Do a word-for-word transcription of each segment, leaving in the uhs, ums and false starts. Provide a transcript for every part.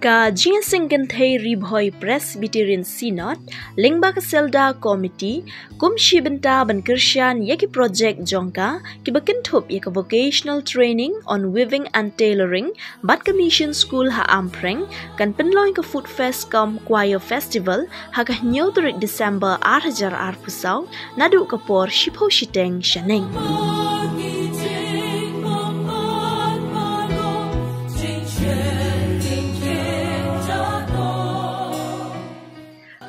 Ka Jingïaseng Kynthei Ri Bhoi Presbyterian Synod, lyngba ka Selda Committee, kum shi bynta ban kyrshan ïa ki projek jong ka, kiba kynthup ïa ka Vocational Training on Weaving and Tailoring, bad ka Mission School ha Ampreng, kan pynlong ka Food Fest cum Choir Festival, ha ka hynñiew tarik December ar hajar arphew saw, naduh ka por shiphew shiteng shaneng.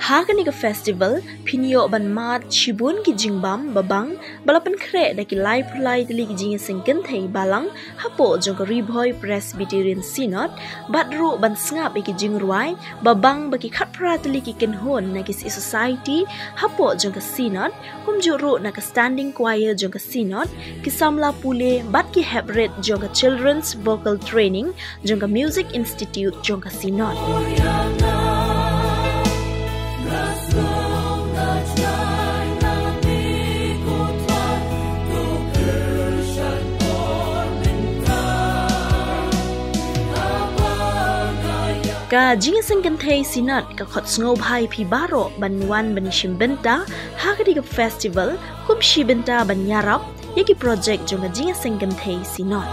Ha kane ka festival, phin ïoh ban mad shibun ki jingbam babang, ba la pynkhreh da ki laiphew lai tylli ki jingïaseng kynthei balang, hapoh jong ka Ri Bhoi Presbyterian Synod, bad ruh ban sngap ïa ki jingrwai, babang ba ki khatphra tylli ki kynhun na ki society, hapoh jong ka Synod, kumjuh ruh na ka Standing Choir jong ka Synod, ki samla pule, bad ki heprit jong ka Children's Vocal Training, jong ka Music Institute jong ka Synod. Ka Jingïaseng Kynthei Synod ka khot sngewbha ïa phi baroh ban wan ban shim bynta ha kane ka festival, kum shi bynta ban ïarap ïa ki projek jong ka Jingïaseng Kynthei Synod.